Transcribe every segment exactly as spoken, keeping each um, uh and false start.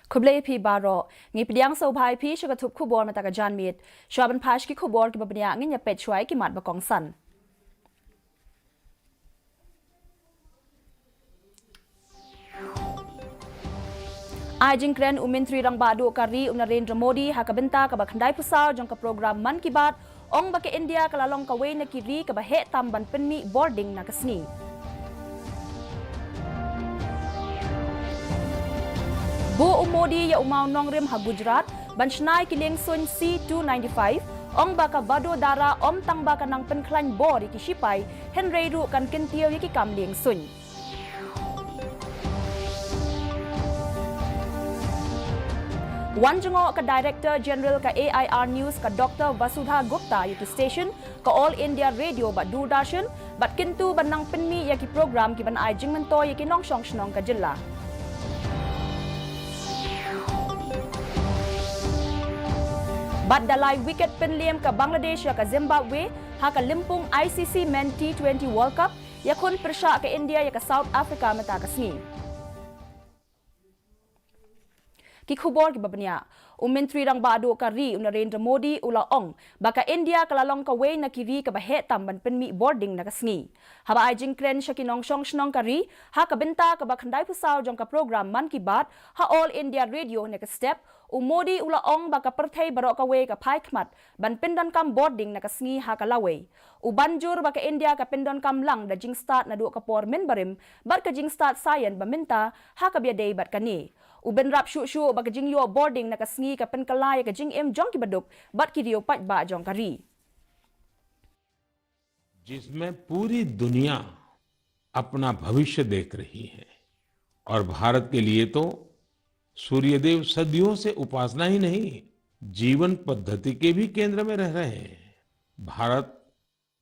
Khublei phi baroh, ngi pdiang sngewbha ïa phi sha ka thup khubor mynta ka janmiet. Shuwa ban pule sha ki khubor kiba bniah, ngin ïa peit shuwa ïa ki mat ba kongsan. Ai jingkren u Myntri Rangbah Duh ka ri u Narendra Modi ha ka bynta kaba khyndaiphew saw jong ka program Mann Ki Baat, ong ba ka India ka la long kawei na ki ri kaba heh tam ban pynmih bording na ka sngi. Buh u Modi ïa u mawnongrim ha Gujarat ban shna ïa ki liengsuiñ C two ninety-five, ong ba ka Vadodara ym tang ba ka nang pynkhlaiñ bor ïa ki shipai, hynrei ruh kan kyntiew ïa ki kam liengsuiñ. Wan jngoh ka Director General ka A I R News ka Doctor Vasudha Gupta ïa ki station ka All India Radio bad Doordarshan, bad kyntu ban nang pynmih ïa ki program kiban ai jingmyntoi ïa ki nongshong shnong ka jylla. Bad da lai wicket pynliem ka Bangladesh ïa ka Zimbabwe ha ka lympung I C C Men T twenty World Cup, ïakhun pyrshah ka India ïa ka South Africa mynta ka sngi. Ki khubor kiba bniah. U Myntri Rangbah Duh ka ri u Narendra Modi u la ong ba ka India ka la long kawei na ki ri kaba heh tam ban pynmih bording na ka sngi. Haba ai jingkren sha ki nongshong shnong ka ri ha ka bynta kaba khyndaiphew saw jong ka program Mann Ki Baat ha All India Radio ha kane ka step, u Modi u la ong ba ka pyrthei baroh kawei ka phai khmat ban pyndonkam bording na ka sngi ha ka lawei. U ban jur ba ka India ka pyndonkam lang da jingstad naduh ka por mynbarim bad ka jingstad saian ba mynta ha kaba ïadei bad kane. U bynrap shuh shuh ba ka jingïoh bording na ka sngi ka pynkylla ïa ka jingim jong ki baduk bad ki riew paidbah jong ka ri. जिसमें पूरी दुनिया अपना भविष्य देख रही है और भारत के लिए तो सूर्यदेव सदियों से उपासना ही नहीं, जीवन पद्धति के भी केंद्र में रह रहे हैं। भारत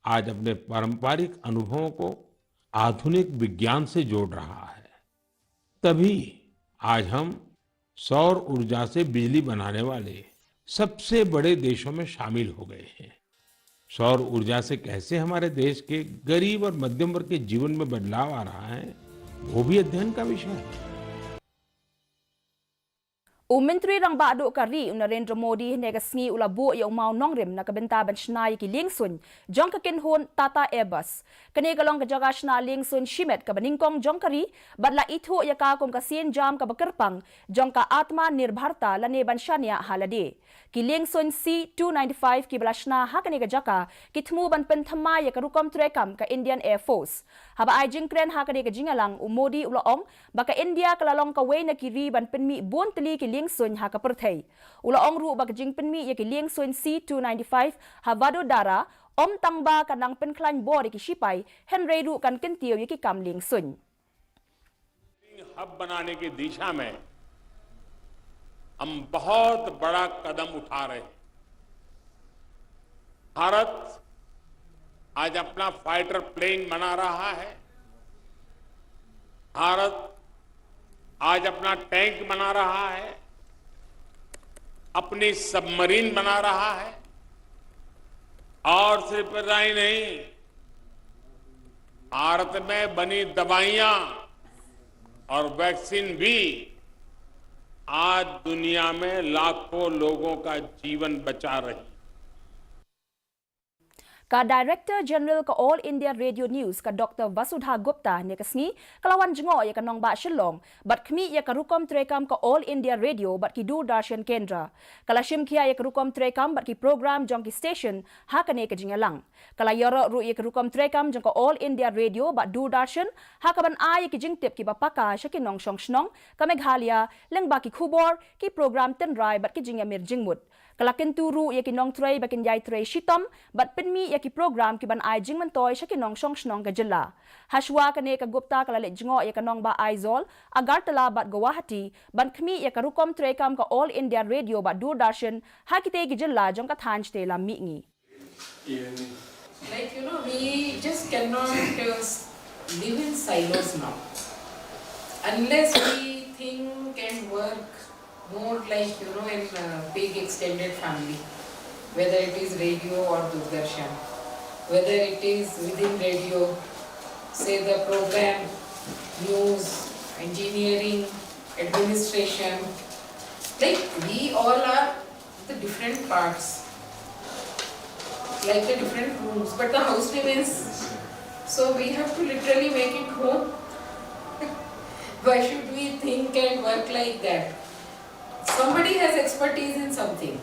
आज अपने पारंपरिक अनुभवों को आधुनिक विज्ञान से जोड़ रहा है। तभी आज हम सौर ऊर्जा से बिजली बनाने वाले सबसे बड़े देशों में शामिल हो गए हैं। सौर ऊर्जा से कैसे हमारे देश के गरीब और मध्यम वर्ग के जीवन में बदलाव आ रहा है, वो भी अध्ययन का विषय है। U Myntri Rangbah Duh ka ri u Narendra Modi ha kane ka sngi u la buh ïa u mawnongrim na ka bynta ban shna ïa ki liengsuiñ jong ka kynhun Tata Airbus. Kane ka long ka jaka shna liengsuiñ shimet kaba nyngkong jong ka ri bad la ithuh ïa ka kum ka sienjam kaba kyrpang jong ka Atmanirbharta lane ban shaniah ha lade. Ki liengsuiñ C two ninety-five kiba la shna ha kane ka jaka ki thmu ban pynthymmai ïa ka rukom treikam ka Indian Air Force. Haba ai jingkren ha kane ka jingïalang, u Modi u la ong ba ka India ka la long kawei na ki ri ban pynmih bun tylli ki liengsuiñ ha ka pyrthei. U la ong ruh ba ka jingpynmih ïa ki liengsuiñ C two ninety-five ha Vadodara ym tang ba ka nang pynkhlaiñ bor ïa ki shipai, hynrei ruh kan kyntiew ïa ki kam liengsuiñ. हब बनाने की दिशा में हम बहुत बड़ा कदम उठा रहे हैं। भारत आज अपना फाइटर प्लेन बना रहा है। भारत आज अपना टैंक बना रहा है, अपनी सबमरीन बना रहा है और सिर्फ इतना ही नहीं, भारत में बनी दवाइयां और वैक्सीन भी आज दुनिया में लाखों लोगों का जीवन बचा रही। Ka Director General ka All India Radio News ka Doctor Vasudha Gupta ha kane ka sngi ka la wan jngoh ïa ka nongbah Shillong bad khmih ïa ka rukom treikam ka All India Radio bad ki Doordarshan Kendra. Ka la shimkhia ïa ka rukom treikam bad ki program jong ki station ha kane ka jingïalang. Ka la ïaroh ruh ïa ka rukom treikam jong ka All India Radio bad Doordarshan ha kaban ai ïa ki jingtip kiba paka sha ki nongshong shnong ka Meghalaya lyngba ki khubor, ki program tynrai bad ki jingïamir jingmut. Ka la kyntu ruh ïa ki nongtrei ba kin ïai trei shitom bad pynmih ïa ki program kiban ai jingmyntoi sha ki nongshong shnong ka jylla. Hashwa kane ka Gupta ka la leit jngoh ïa ka nongbah Aizawl, Agartala bad Guwahati ban khmih ïa ka rukom treikam ka All India Radio bad Doordarshan ha kitei ki jylla jong ka thaiñ shatei lam mihngi. Like, you know, we just cannot uh, live in silos now. Unless we think and work more like, you know, in a big extended family, whether it is radio or Doordarshan, whether it is within radio, say the program, news, engineering, administration, Like, we all are the different parts, like the different rooms, but the house remains. So we have to literally make it home. Why should we think and work like that? Somebody has expertise in something.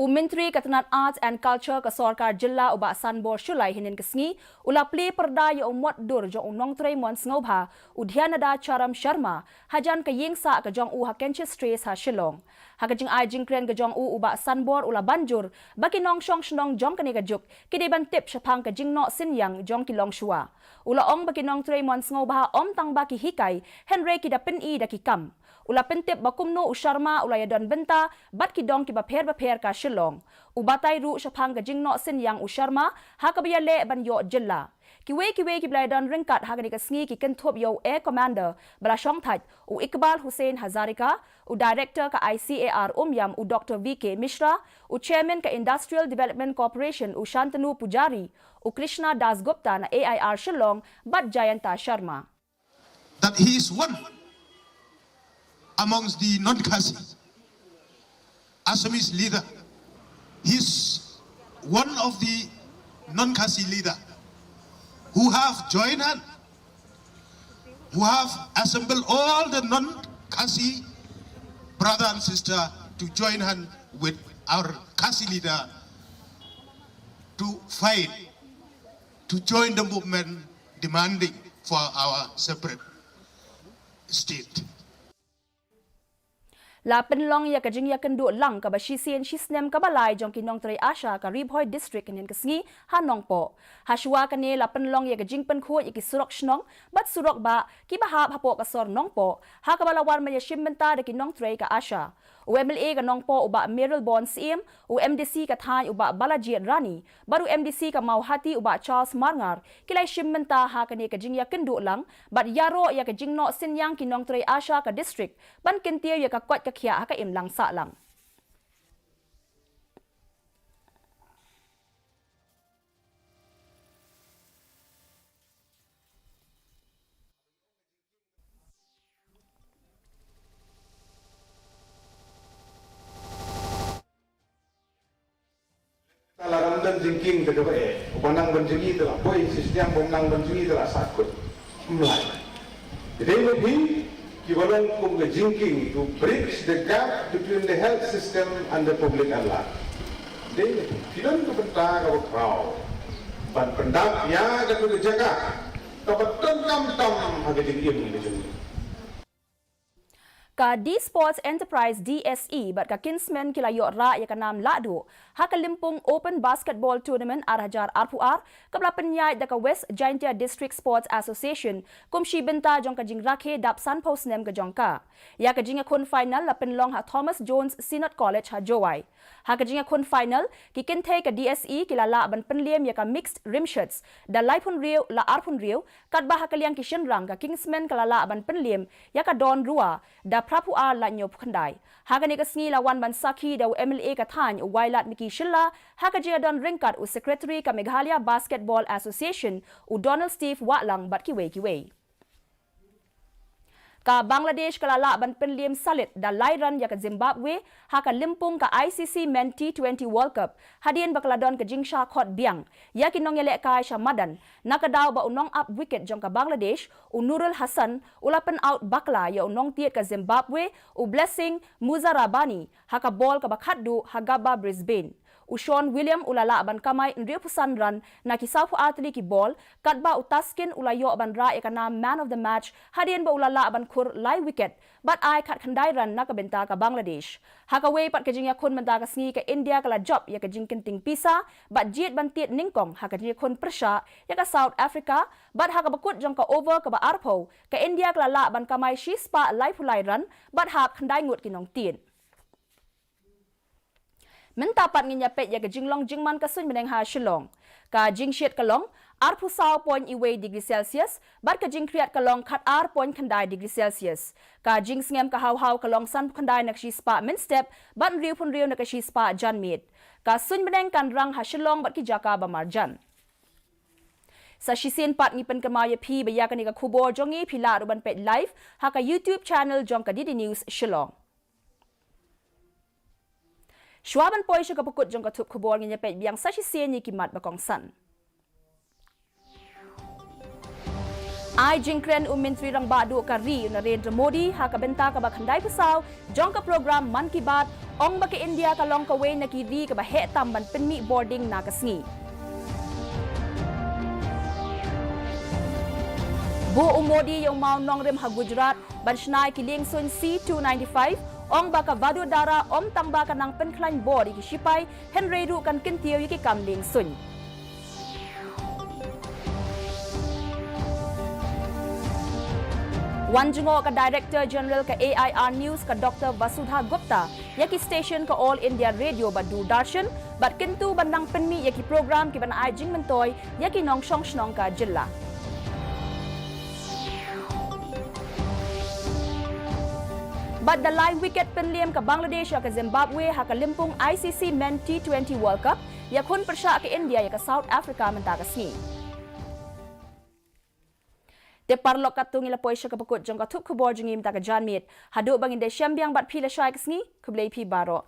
U Myntri ka tnad Arts and Culture ka sorkar jylla u Bah Sanbor Shullai hynnin ka sngi u la plie pyrda ïa u mot dur jong u nongtrei mon sngewbha u Dhyanada Charam Sharma hajan ka ïing sah ka jong u ha Kenshin Terrace ha Shillong. Ha ka jingai jingkren ka jong u u Bah Sanbor u la ban jur ba ki nongshong shnong jong kane ka juk ki dei ban tip shaphang ka jingnoh synñiang jong ki longshuwa. U la ong ba ki nongtrei mon sngewbha ym tang ba ki hikai hynrei ki da pyni da ki kam. U la pyntip ba kumno u Sharma u la ïadon bynta bad ki dong kiba pher bapher ka Shillong. U batai ruh shaphang ka jingnoh synñiang u Sharma ha kaba ïaleh ban ïoh jylla. Kiwei kiwei kiba la ïadon ryngkat ha kane ka sngi ki kynthup ïa u Air Commander ba la shongthait, u Iqbal Hussain Hazarika, u Director ka I C A R Umiam u Doctor V K Mishra, u Chairman ka Industrial Development Corporation u Shantanu Pujari, u Krishna Dasgupta na A I R Shillong bad Jayanta Sharma. That he is one amongst the non-Khasi Assamese leader. He is one of the non-Khasi leader who have joined hand, who have assembled all the non-Khasi brother and sister to join hand with our Khasi leader to fight, to join the movement demanding for our separate state. La pynlong ïa ka jingïakynduh lang kaba shisien shisnem kaba lai jong ki nongtrei ASHA ka Ri Bhoi District hynnin ka sngi ha Nongpoh. Hashwa kane la pynlong ïa ka jingpynkhuid ïa ki surok shnong bad surok bah kiba hap hapoh ka sor Nongpoh ha kaba la wan ban ïashim bynta da ki nongtrei ka ASHA. U M L A ka Nongpoh u Bah Mayralborn Syiem, u M D C ka thaiñ u Bah Balajied Rani, bad u M D C ka Mawhati u Bah Charles Marngar, ki la ïashim bynta ha kane ka jingïakynduh lang bad ïaroh ïa ka jingnoh synñiang ki nongtrei ASHA ka district ban kyntiew ïa ka koit ka khiah ha ka imlang sahlang. Te la ram don jingkieng te kaba eh, uba nang ban jngi te la poi, shisha ba ym nang ban jngi te la sah kut. Ym lah. Te dei ma phi kiba long kum ka jingkieng to bridge the gap between the health system and the public at large. Dei ma phi, phi don ka bynta kaba khraw ban pyndap ïa katu ka jaka kaba donkam tam ha ka jingim ka jong ngi. Ka D Sports Enterprise D S E bad ka Kingsmen ki la ïoh rah ïa ka nam lahduh ha ka Lympung Open Basketball Tournament ar hajar arphew ar kaba la pynïaid da ka West Jaintia District Sports Association kum shi bynta jong ka jingrakhe dap sanphew snem ka jong ka. Ïa ka jingïakhun final la pynlong ha Thomas Jones Synod College ha Jowai. Ha ka jingïakhun final, ki kynthei ka D S E ki la lah ban pynliem ïa ka mixed rimshoots da laiphew hynriew la arphew hynriew, katba ha ka liang ki shynrang ka Kingsmen ka la lah ban pynliem ïa ka Don Rua da phraphew ar la hynñiewphew khyndai. Ha kane ka sngi la wan ban sakhi da u M L A ka thaiñ u Wailadmiki Shylla, ha ka jingïadon ryngkat u Secretary ka Meghalaya Basketball Association u Donald Steve Wahlang bad kiwei kiwei. Ka Bangladesh ka la lah ban pynliem salit da lai run ïa ka Zimbabwe ha ka lympung ka I C C Men T twenty World Cup hadien ba ka la don ka jingshah khot biang ïa ki nongïalehkai sha madan na ka daw ba u nongap wicket jong ka Bangladesh u Nurul Hassan u la pyn-out bakla ïa u nongtied ka Zimbabwe u Blessing Muzarabani ha ka bol kaba khatduh ha Gabba Brisbane. U Sean William u la lah ban kamai hynriewphew san run na ki sawphew ar tylli ki bol, katba u Taskin u la ïoh ban rah ïa ka nam man of the match hadien ba u la lah ban khur lai wicket bad ai khatkhyndai run na ka bynta ka Bangladesh. Ha kawei pat ka jingïakhun mynta ka sngi ka India ka la jop ïa ka jingkynting pisa bad jied ban tied nyngkong ha ka jingïakhun pyrshah ïa ka South Africa bad ha kaba kut jong ka over kaba arphew ka India ka la lah ban kamai shispah laiphew lai run bad hap khyndai ngut ki nongtied. Mynta pat ngin ïa peit ïa ka jinglong jingman ka suiñ bneng ha Shillong. Ka jingshit ka long arphew saw point wei degree Celsius bad ka jingkhriat ka long khatar point khyndai degree Celsius. Ka jingsngem ka haw haw ka long sanphew khyndai na ka shispah mynstep bad hynriewphew hynriew na ka shispah janmiet. Ka suiñ bneng kan rang ha Shillong bad ki jaka ba marjan. Sa shisien pat ngi pynkynmaw ïa phi ba ïa kane ka khubor jong ngi phi lah ruh ban peit live ha ka YouTube channel jong ka D D News Shillong. Shuwa ban poi sha ka bakut jong ka thup khubor, ngin ïa peit biang sa shisien ïa ki mat ba kongsan. Ai jingkren u Myntri Rangbah Duh ka ri u Narendra Modi ha ka bynta kaba khyndai phew saw jong ka program Mann Ki Baat, ong ba ka India ka long kawei na ki ri kaba heh tam ban pynmih bording na ka sngi. Buh u Modi ïa u mawnongrim ha Gujarat ban shna ïa ki liengsuiñ C two ninety-five, ong ba ka Vadodara ym tang ba ka nang pynkhlaiñ bor ïa ki shipai, hynrei ruh kan kyntiew ïa ki kam liengsuiñ. Wan jngoh ka Director General ka A I R News ka Doctor Vasudha Gupta ïa ki station ka All India Radio bad Doordarshan, bad kyntu ban nang pynmih ïa ki program kiban ai jingmyntoi ïa ki nongshong shnong ka jylla. Bad da lai wicket pynliem ka Bangladesh ïa ka Zimbabwe ha ka lympung I C C Men T twenty World Cup, ïakhun pyrshah ka India ïa ka South Africa mynta ka sngi. Te paralok, katto ngi la poi sha ka bakut jong ka thup khubor jong ngi mynta ka janmiet. Haduh ba ngin da shem biang bad phi lashai ka sngi, khublei phi baroh.